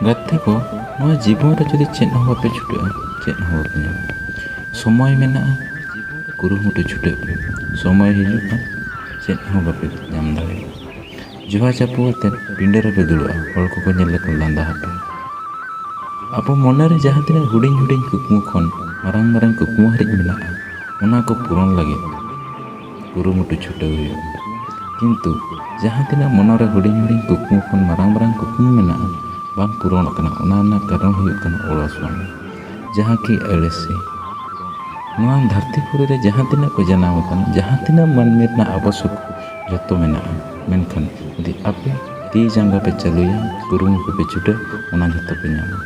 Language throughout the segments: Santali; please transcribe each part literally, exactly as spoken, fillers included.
ᱜᱟᱛᱮ ᱠᱚ, ᱱᱚᱣᱟ ᱡᱤᱵᱚᱱ ᱨᱮ ᱡᱩᱫᱤ ᱪᱮᱫ ᱦᱚᱸ ᱵᱟᱯᱮ ᱪᱷᱩᱴᱟᱹᱜᱼᱟ, ᱪᱮᱫ ᱦᱚᱸ ᱵᱟᱯᱮ ᱧᱟᱢᱟ᱾ ᱥᱚᱢᱚᱭ ᱢᱮᱱᱟᱜᱼᱟ, ᱠᱩᱨᱩᱢᱩᱴᱩ ᱪᱷᱩᱴᱟᱹᱜ ᱯᱮ᱾ ᱥᱚᱢᱚᱭ ᱦᱤᱡᱩᱜᱼᱟ, ᱪᱮᱫ ᱦᱚᱸ ᱵᱟᱯᱮ ᱧᱟᱢ ᱫᱟᱲᱮᱭᱟᱜᱼᱟ᱾ ᱡᱚᱦᱟ ᱪᱟᱯᱚ ᱟᱛᱮᱫ ᱯᱤᱸᱰᱟᱹ ᱨᱮᱯᱮ ᱫᱩᱲᱩᱵᱼᱟ, ᱦᱚᱲ ᱠᱚᱠᱚ ᱧᱮᱞ ᱞᱮᱠᱚ ᱞᱟᱸᱫᱟ ᱟᱯᱮ᱾ ᱟᱵᱚ ᱢᱚᱱᱮᱨᱮ ᱡᱟᱦᱟᱸ ᱛᱤᱱᱟᱹᱜ ᱦᱩᱰᱤᱧ ᱦᱩᱰᱤᱧ ᱠᱩᱠᱢᱩ ᱠᱷᱚᱱ ᱢᱟᱨᱟᱝ ᱢᱟᱨᱟᱝ ᱠᱩᱠᱢᱩ ᱦᱟᱹᱨᱤᱡ ᱢᱮᱱᱟᱜᱼᱟ, ᱚᱱᱟ ᱠᱚ ᱯᱩᱨᱚᱱ ᱞᱟᱹᱜᱤᱫ ᱠᱩᱨᱩᱢᱩᱴᱩ ᱪᱷᱩᱴᱟᱹᱣ ᱦᱩᱭᱩᱜᱼᱟ᱾ ᱠᱤᱱᱛᱩ ᱡᱟᱦᱟᱸ ᱛᱤᱱᱟᱹᱜ ᱢᱚᱱᱮᱨᱮ ᱦᱩᱰᱤᱧ ᱦᱩᱰᱤᱧ ᱠᱩᱠᱢᱩ ᱠᱷᱚᱱ ᱢᱟᱨᱟᱝ ᱢᱟᱨᱟᱝ ᱠᱩᱠᱢᱩ ᱢᱮᱱᱟᱜᱼᱟ, ᱵᱟᱝ ᱯᱩᱨᱚᱱᱚᱜ ᱠᱟᱱᱟ, ᱚᱱᱟ ᱨᱮᱱᱟᱜ ᱠᱟᱨᱚᱱ ᱦᱩᱭᱩᱜ ᱠᱟᱱᱟ ᱚᱞᱚᱥ ᱢᱚᱱᱮ, ᱡᱟᱦᱟᱸ ᱠᱤ ᱟᱹᱲᱤᱥᱤ᱾ ᱱᱚᱣᱟ ᱫᱷᱟᱹᱨᱛᱤ ᱯᱩᱨᱤ ᱨᱮ ᱡᱟᱦᱟᱸ ᱛᱤᱱᱟᱹᱜ ᱠᱚ ᱡᱟᱱᱟᱢ ᱟᱠᱟᱱᱟ, ᱡᱟᱦᱟᱸ ᱛᱤᱱᱟᱹᱜ ᱢᱟᱹᱱᱢᱤ ᱨᱮᱱᱟᱜ ᱟᱵᱚᱥᱚᱠ ᱡᱚᱛᱚ ᱢᱮᱱᱟᱜᱼᱟ, ᱢᱮᱱᱠᱷᱟᱱ ᱡᱩᱫᱤ ᱟᱯᱮ ᱛᱤ ᱡᱟᱸᱜᱟ ᱯᱮ ᱪᱟᱹᱞᱩᱭᱟ, ᱠᱩᱨᱩᱢᱩᱴᱩ ᱯᱮ ᱪᱷᱩᱴᱟᱹᱣ, ᱚᱱᱟ ᱡᱚᱛᱚ ᱯᱮ ᱧᱟᱢᱟ᱾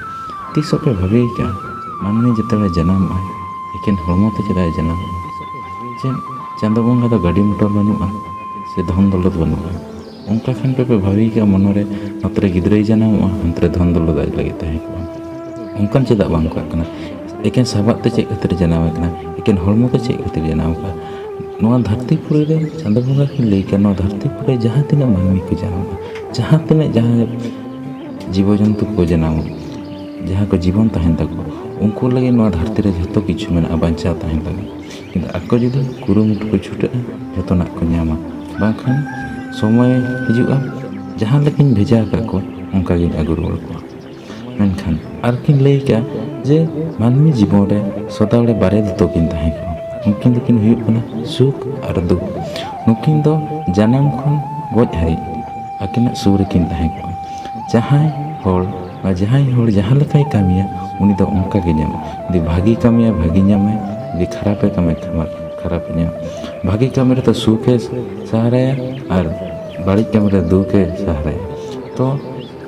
ᱛᱤᱥᱚᱜ ᱯᱮ ᱵᱷᱟᱹᱵᱤ ᱟᱠᱟᱫᱼᱟ, ᱢᱟᱹᱱᱢᱤ ᱡᱮᱛᱮ ᱦᱚᱲᱮ ᱡᱟᱱᱟᱢᱚᱜᱼᱟᱭ, ᱮᱠᱮᱱ ᱦᱚᱲᱢᱚ ᱛᱮ ᱪᱮᱫᱟᱜ ᱮ ᱡᱟᱱᱟᱢᱚᱜᱼᱟ? ᱪᱮᱫ ᱪᱟᱸᱫᱚ ᱵᱚᱸᱜᱟ ᱫᱚ ᱜᱟᱹᱰᱤ ᱢᱚᱴᱚᱨ ᱵᱟᱹᱱᱩᱜᱼᱟ ᱥᱮ ᱫᱷᱚᱱ ᱫᱚᱞᱚᱛ ᱵᱟᱹᱱᱩᱜᱼᱟ? ᱚᱱᱠᱟ ᱠᱷᱟᱱ ᱯᱮ, ᱯᱮ ᱵᱷᱟᱹᱵᱤ ᱟᱠᱟᱫᱼᱟ ᱢᱚᱱᱮᱨᱮ, ᱱᱚᱛᱮ ᱨᱮ ᱜᱤᱫᱽᱨᱟᱹᱭ ᱡᱟᱱᱟᱢᱚᱜᱼᱟ, ᱦᱟᱱᱛᱮ ᱨᱮ ᱫᱷᱚᱱ ᱫᱚᱞᱚᱛ ᱟᱡ ᱞᱟᱹᱜᱤᱫ ᱛᱟᱦᱮᱸ ᱠᱚᱜᱼᱟ᱾ ᱚᱱᱠᱟᱱ ᱪᱮᱫᱟᱜ ᱵᱟᱝ ᱠᱚ ᱠᱟᱱᱟ? ᱮᱠᱮᱱ ᱥᱟᱵᱟᱫ ᱛᱮ ᱪᱮᱫ ᱠᱷᱟᱹᱛᱤᱨ ᱡᱟᱱᱟᱢ ᱟᱠᱟᱱᱟ? ᱮᱠᱮᱱ ᱦᱚᱲᱢᱚ ᱛᱮ ᱪᱮᱫ ᱠᱷᱟᱹᱛᱤᱨ ᱡᱟᱱᱟᱢ ᱟᱠᱟᱱᱟ? ᱱᱚᱣᱟ ᱫᱷᱟᱹᱨᱛᱤ ᱯᱩᱨᱤ ᱨᱮ ᱪᱟᱸᱫᱚ ᱵᱚᱸᱜᱟ ᱠᱤᱱ ᱞᱟᱹᱭ ᱠᱟᱱᱟ, ᱱᱚᱣᱟ ᱫᱷᱟᱹᱨᱛᱤ ᱯᱩᱨᱤ ᱨᱮ ᱡᱟᱦᱟᱸ ᱛᱤᱱᱟᱹᱜ ᱢᱟᱹᱱᱢᱤ ᱠᱚ ᱡᱟᱱᱟᱢᱚᱜᱼᱟ, ᱡᱟᱦᱟᱸ ᱛᱤᱱᱟᱹᱜ ᱡᱟᱦᱟᱸ ᱡᱤᱵᱚ ᱡᱚᱱᱛᱩ ᱠᱚ ᱡᱟᱱᱟᱢᱚᱜᱼᱟ, ᱡᱟᱦᱟᱸ ᱠᱚ ᱡᱤᱵᱚᱱ ᱛᱟᱦᱮᱱ ᱛᱟᱠᱚᱣᱟ, ᱩᱱᱠᱩ ᱞᱟᱹᱜᱤᱫ ᱱᱚᱣᱟ ᱫᱷᱟᱹᱨᱛᱤ ᱨᱮ ᱡᱷᱚᱛᱚ ᱠᱤᱪᱷᱩ ᱢᱮᱱᱟᱜᱼᱟ ᱵᱟᱧᱪᱟᱣ ᱛᱟᱦᱮᱱ ᱞᱟᱹᱜᱤᱫ᱾ ᱠᱤᱱᱛᱩ ᱟᱠᱚ ᱡᱩᱫᱤ ᱠᱩᱨᱩᱢᱩᱴᱩ ᱠᱚ ᱪᱷᱩᱴᱟᱹᱜᱼᱟ, ᱡᱷᱚᱛᱚᱱᱟᱜ ᱠᱚ ᱧᱟᱢᱟ᱾ ᱵᱟᱝᱠᱷᱟᱱ ᱥᱚᱢᱚᱭ ᱦᱤᱡᱩᱜᱼᱟ, ᱡᱟᱦᱟᱸ ᱞᱮᱠᱟᱧ ᱵᱷᱮᱡᱟ ᱟᱠᱟᱫ ᱠᱚᱣᱟ, ᱚᱱᱠᱟ ᱜᱤᱧ ᱟᱹᱜᱩ ᱨᱩᱣᱟᱹᱲ ᱠᱚᱣᱟ᱾ ᱢᱮᱱᱠᱷᱟᱱ ᱟᱨᱠᱤᱱ ᱞᱟᱹᱭ ᱠᱟᱜᱼᱟ ᱡᱮ ᱢᱟᱹᱱᱢᱤ ᱡᱤᱵᱚᱱ ᱨᱮ ᱥᱚᱫᱟ ᱵᱮᱲᱟ ᱵᱟᱨᱭᱟ ᱫᱚᱛᱚ ᱠᱤᱱ ᱛᱟᱦᱮᱸ ᱠᱟᱱᱟ᱾ ᱩᱱᱠᱤᱱ ᱫᱚᱠᱤᱱ ᱦᱩᱭᱩᱜ ᱠᱟᱱᱟ ᱥᱩᱠ ᱟᱨ ᱫᱩᱠ᱾ ᱱᱩᱠᱤᱱ ᱫᱚ ᱡᱟᱱᱟᱢ ᱠᱷᱚᱱ ᱜᱚᱡ ᱦᱟᱹᱨᱤᱡ ᱟᱹᱠᱤᱱᱟᱜ ᱥᱩᱨ ᱨᱮᱠᱤᱱ ᱛᱟᱦᱮᱸ ᱠᱚᱜᱼᱟ᱾ ᱡᱟᱦᱟᱸᱭ ᱦᱚᱲ ᱟᱨ ᱡᱟᱦᱟᱸᱭ ᱦᱚᱲ ᱡᱟᱦᱟᱸ ᱞᱮᱠᱟᱭ ᱠᱟᱹᱢᱤᱭᱟ, ᱩᱱᱤ ᱫᱚ ᱚᱱᱠᱟ ᱜᱮ ᱧᱟᱢᱟ᱾ ᱡᱩᱫᱤ ᱵᱷᱟᱹᱜᱤ ᱠᱟᱹᱢᱤᱭᱟ, ᱵᱷᱟᱹᱜᱤ ᱧᱟᱢᱟᱭ᱾ ᱡᱩᱫᱤ ᱠᱷᱟᱨᱟᱯᱮ ᱠᱟᱹᱢᱤᱭᱟ, ᱠᱷᱟᱨᱟᱯ, ᱠᱷᱟᱨᱟᱯᱮ ᱧᱟᱢᱟ᱾ ᱵᱷᱟᱹᱜᱤ ᱠᱟᱹᱢᱤ ᱨᱮᱫᱚ ᱥᱩᱠᱮ ᱥᱟᱦᱟᱨᱟᱭᱟ ᱟᱨ ᱵᱟᱹᱲᱤᱡ ᱠᱟᱹᱢᱤ ᱨᱮ ᱫᱩᱠᱮ ᱥᱟᱦᱟᱨᱟᱭᱟ᱾ ᱛᱚ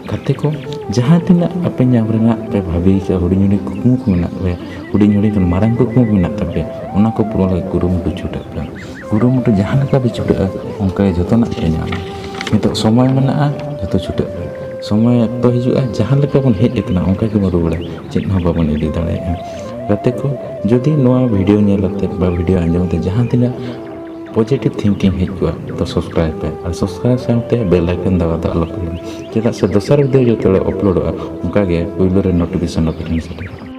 ᱜᱟᱛᱮ ᱠᱚ, ᱡᱟᱦᱟᱸ ᱛᱤᱱᱟᱹᱜ ᱟᱯᱮ ᱧᱟᱢ ᱨᱮᱱᱟᱜ ᱯᱮ ᱵᱷᱟᱹᱵᱤ ᱠᱟᱜᱼᱟ, ᱦᱩᱰᱤᱧ ᱦᱩᱰᱤᱧ ᱠᱩᱠᱢᱩ ᱠᱚ ᱢᱮᱱᱟᱜ ᱛᱟᱯᱮᱭᱟ, ᱦᱩᱰᱤᱧ ᱦᱩᱰᱤᱧ ᱠᱷᱚᱱ ᱢᱟᱨᱟᱝ ᱠᱩᱠᱢᱩ ᱠᱚ ᱢᱮᱱᱟᱜ ᱛᱟᱯᱮᱭᱟ, ᱚᱱᱟ ᱠᱚ ᱯᱩᱨᱚᱱ ᱞᱟᱹᱜᱤᱫ ᱠᱩᱨᱩᱢᱩᱴᱩ ᱪᱷᱩᱴᱟᱹᱜ ᱯᱮ᱾ ᱠᱩᱨᱩᱢᱩᱴᱩ ᱡᱟᱦᱟᱸ ᱞᱮᱠᱟ ᱯᱮ ᱪᱷᱩᱴᱟᱹᱜᱼᱟ, ᱚᱱᱠᱟ ᱜᱮ ᱡᱚᱛᱚᱱᱟᱜ ᱯᱮ ᱧᱟᱢᱟ᱾ ᱱᱤᱛᱚᱜ ᱥᱚᱢᱚᱭ ᱢᱮᱱᱟᱜᱼᱟ, ᱡᱚᱛᱚ ᱪᱷᱩᱴᱟᱹᱜ ᱯᱮ᱾ ᱥᱚᱢᱚᱭ ᱚᱠᱛᱚ ᱦᱤᱡᱩᱜᱼᱟ, ᱡᱟᱦᱟᱸ ᱞᱮᱠᱟ ᱵᱚᱱ ᱦᱮᱡ ᱟᱠᱟᱱᱟ, ᱚᱱᱠᱟ ᱜᱮᱵᱚᱱ ᱨᱩᱣᱟᱹᱲᱟ, ᱪᱮᱫ ᱦᱚᱸ ᱵᱟᱵᱚᱱ ᱤᱫᱤ ᱫᱟᱲᱮᱭᱟᱜᱼᱟ᱾ ᱜᱟᱛᱮ ᱠᱚ, ᱡᱩᱫᱤ ᱱᱚᱣᱟ ᱵᱷᱤᱰᱤᱭᱳ ᱧᱮᱞ ᱠᱟᱛᱮ ᱵᱟ ᱵᱷᱤᱰᱤᱭᱳ ᱟᱸᱡᱚᱢ ᱠᱟᱛᱮ ᱡᱟᱦᱟᱸ ᱛᱤᱱᱟᱹᱜ positive thinking ᱦᱮᱡ ᱠᱚᱜᱼᱟ, ᱛᱚ subscribe ᱯᱮ ᱟᱨ subscribe ᱥᱟᱶᱛᱮ bell icon ᱫᱟᱵᱟᱣ ᱫᱚ ᱟᱞᱚ ᱯᱮ ᱦᱤᱲᱤᱧᱟ, ᱪᱮᱫᱟᱜ ᱥᱮ ᱫᱚᱥᱟᱨ video ᱡᱚᱛᱚ ᱞᱮ uploadᱚᱜᱼᱟ, ᱚᱱᱠᱟᱜᱮ ᱯᱩᱭᱞᱩ ᱨᱮ notification ᱟᱯᱮ ᱴᱷᱮᱱ ᱥᱮᱴᱮᱨᱚᱜᱼᱟ᱾